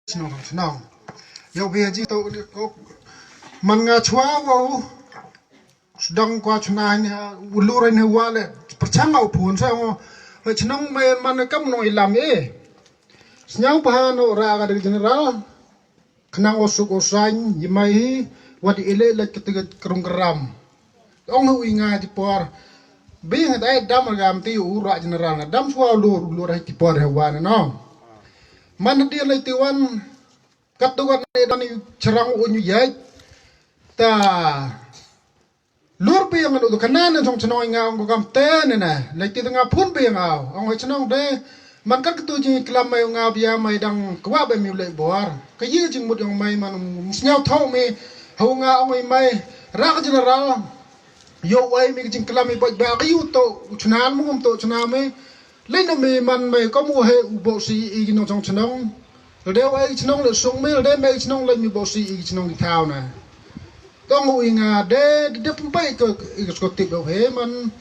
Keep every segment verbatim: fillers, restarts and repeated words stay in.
Shnong shnong. Yow bia ji to ko man nga chwa wow. Sdang kwa chuna ni u lur ni wa le perchang au pun sa ngo. He chnong mai man kam no ilam e. Snyau pa no ra ga de general. Khnang o suk o sain yi mai hi wat ile le ketiga kerung keram. Ong hu inga di por. Bing dai dam gam ti u ra general na dam chwa u lur u lur ti por he wa no. Man di le ti wan. Kat tu kan ne dan ni cherang u nyu yai. Ta lur biang anu tu kanan ne chong chnong nga ong ko kam te ne na. Lai ti nga phun biang au ong chnong de. Man kat tu jing klam mai nga bia mai dang kwa be mi le bor. Ka yi jing mut ong mai man snyau thau mi. Hau nga ong mai rak general. Yo wai mi jing klam mi ba ka yu to chnan mu to chnan mi. Lai no mi man mai ko mu he u bo si i nong chong chnong. Lade wa i chnong le sung mil de me chnong le mi bo si i chnong i thau na. Tong u i nga de de pum pai ko i ko tip do he man.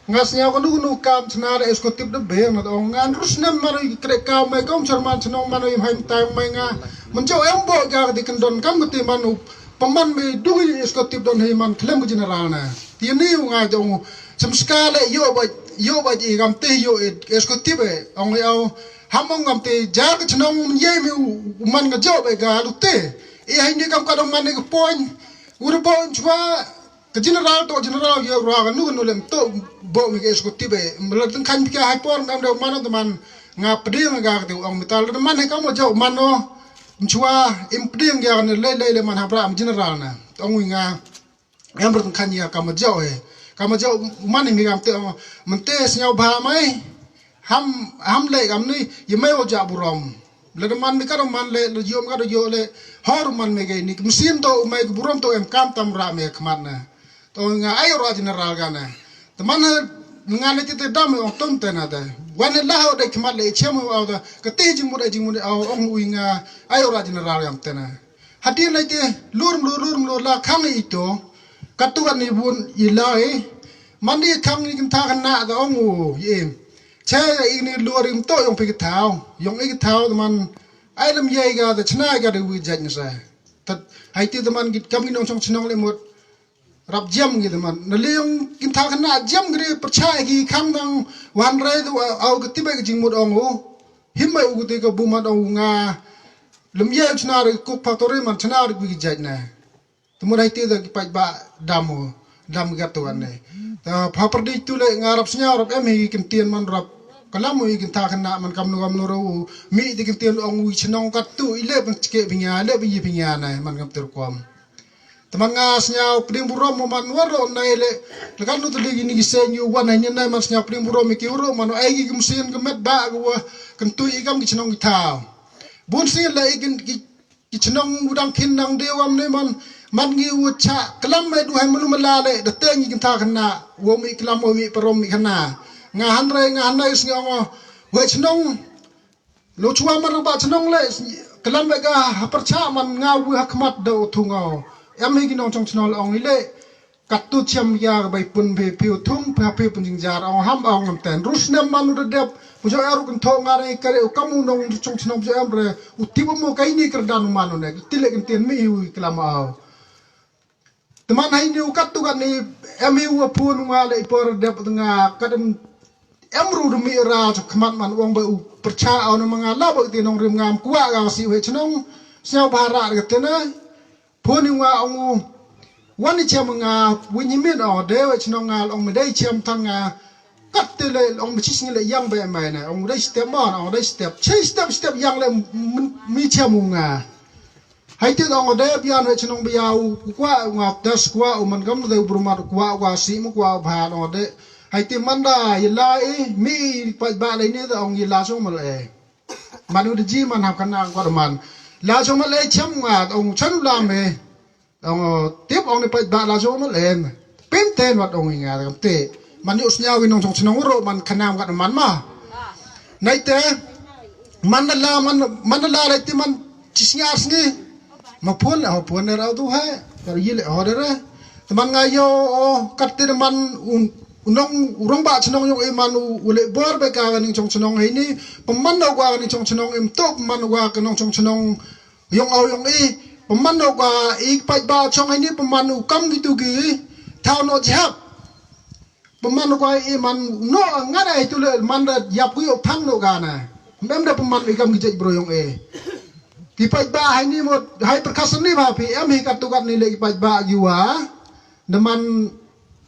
Nga snya ko nu nu kam chna de ko tip de be na dong ngan rus nem mar i kre ka me kom charman chnong man i hai tai mai nga. Man jo em bo ga di kan don kam ti man u paman me du i ko tip don he man klem ko general na. Ti ni u nga jong cham ska le yo ba yo ba i gam te yo i ko tip e ong i au. Ham ong ngam te jar ka chnong ye mi u man nga jo be ga lu te. I hai ni kam ka dong man ni ka point. U ru point chwa ka general to general ye ru ga nu nu lem to bo mi ke sko tibe. Mla teng kan ka hai por ngam de man to man nga pding ga ka te ong mi tal man he kam jo man no. Chwa im pding ga ne le le le man ha bra am general na. Ong nga. Em rut kan ya kama jau he. Kama jau man ni mi kam te man te snyau ba mai. Ham ham le kam ni ye mai o ja burom. Le man ni ka man le le yom ka yo le hor man me ge ni msin to mai burom to em kam tam ra me khmat na. To nga ai ro general ga na. Te man nga ne ti te dam o tom te na te. Wan la ho de khmat le chem o da. Ka te jing mu de jing mu de o ong ui nga ai ro general gam te na. Hadien lai te lur mlur lur mlur la khang i to. Katu kan ni bun i lai. Man di khang ni kin tha kan na da ong u i. Che i ni lur im to yong pi thau. Yong i thau man ai lam ye ga da chna ga de wi jat ni sa. Tat hai ti da man git kam ni nong chong chnong le mot. Rap jam gi da man na le yong kin tha kan na jam gi percaya gi khang nang wan rai du au ga ti ba gi jing mot ong u. Him mai u ga ti ga bu man ong nga. Lem ye chna ri kuk factory man chna ri wi jat na. Te mut hai ti da ki pait ba dam u dam gat tu wan ne. Ta pha perdi tu le nga rap snya rap em hi kin tien man rap. Kalam u hi kin tha kan na man kam nu kam nu ru mi di kin tien ong u chnong kat tu i le ban chke bi nya le bi yi bi nya na man kam ter kom. Te man nga snya pding burom man waro na i le. Le kan nu tu le ni ki se nyu wan ha ni na man snya pding burom ki uro man ai ki kim sien ki met ba ki wa kan tu i kam ki chnong ki tha. Bun sien le i kin ki Ki chnong u dang khin nang de wam ne man man ngi u cha klam me du hai manu mala le da te ngi kin tha khana wo mi klam wo mi parom mi khana nga han re nga han nai sngi ong we chnong lo chwa mar ba chnong le klam me ga ha par cha man nga u ha khmat da u thu nga em hi ki nong chong chnong ong le Katu chiam ya ka bai pun phi phi u thung phi phi pun jingjar ong ham ong ngam ten rus nem man u da dep u jo er u kan tho nga re ka re u kam u nong chung chnong jo em re u ti ba mo kai ni kar dan u man u ne ti le kan tien mi u klam au. Teman hai ni u katu kan ni em u pun nga le i por dep nga kadam em ru du mi ra cho khmat man ong ba u percha au na ma nga la ba ti nong rim ngam kwa ga si we chnong sñiaw ba ra ka te na Puni nga ong u wan i chem nga win i min o de we chnong nga ong me dei chem tang nga kat te le ong me chis ngi le yang be mai ne ong dei step mo ong dei step chi step step yang le mi chem u nga hai te ong de bian we chnong bia u kwa nga das kwa u man gam de bru ma kwa kwa si mu kwa ba no de hai te man da i la i mi pa ba le ni de ong i la so ma le Manu de ji man hap kana ko man. La jong ma le cham nga ong chan la me. Ong tip ong ne pa ba la jong ma le. Pim ten wat ong nga te. Man yu snya wi nong jong chnong ro man kana ka man ma. Nai te man la man man la le ti man chi snya sngi. Ma pun la pun ne ra du ha. Kar yi le ho de re. Te man nga yo kat te man un u nong u rangbah chnong yong i man u u leh bor bad ka ka nongchong chnong heini. Pynman noh ka ka nongchong chnong em to pynman noh ka ka nongchong chnong yong au yong i. Pynman noh ka i paidbah chong heini pynman u kam kitu ki thaw noh jhap. Pynman noh ka i man noh ngat ai tu le man da yap ku yo thang noh ka na. Em da pynman i kam ki jait bro yong i. Ki paidbah heini mut hai pyrkhat sani ba phi em hi katu kat ni le ki paidbah ki wa. Da man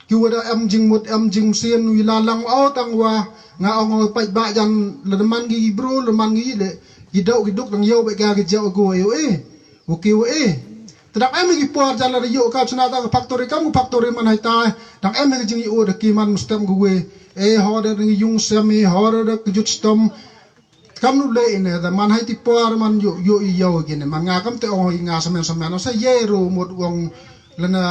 ki wa da em jingmut em jingmsien wi la lang au tang wa nga ong ong paidbah jan la da man ki bru la man ki le ki dau ki duk dang yau ba ka ki jau go yo e. Wa ki wa e. Te dang em ki por jan la da yo ka chna ta ka factory kam ka factory man hai ta. Dang em ki jing yo da ki man stem go we. E ho da ngi yung sem e ho da ki jut stem. Kam nu le ine da man hai ti por man yo yo i yo gine man nga kam te ong i nga samen samen sa ye ro mot ong lana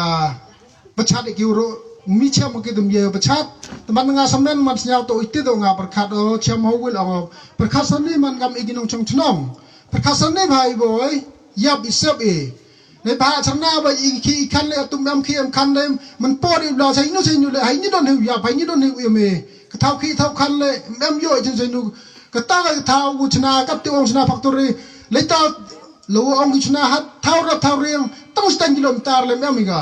pachat ki ro mi chem ki dum ye pachat. Te man nga samen man snya to iti do nga perkhat o chem ho wil ong perkhat sani man kam i ginong chong chnong perkhat sani bhai boy yap i sep i. Ne ba charna ba i ki i khan le tum em ki em khan le man por i bla sai nu sai nu le hai ni don hu yap hai ni don hu em e. Ka thau ki thau khan le em yo jin sai nu ka ta ka thau u chna ka ti ong chna factory le ta lo ong ki chna hat thau ra thau riang tang stang kilometer le em i ga.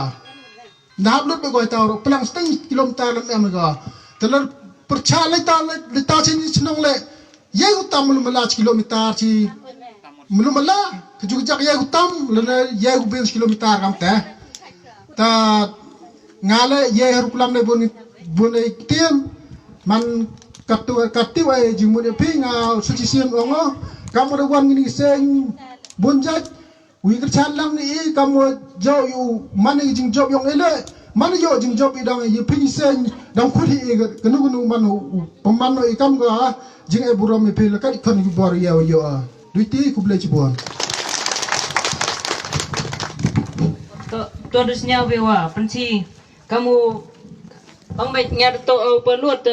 Na hap lut be goi thau ro plang stang kilometer le em i ga. Te le percha le ta le ta sai ni chnong le ye u tam lu mala kilometer chi mulu mala ka ju jak ye u tam le ye u ben kilometer kam te. Ta nga le ye har kulam ne bun bun e tiem man katu katu ai jingmut e phi nga suci sien ongo kam re wan ngini seng bun jat wi kerchan lang ni i kam wa jo yu man ni jing job yong ele man yo jing job i dang ye phi seng dang khut hi i kenu kenu man u pemano i kam ga jing e burom i phi le ka i kon ki bor ye yo a duiti kuble chibon. To to dus nya we wa pensi kamu ang bet nya to au pelut.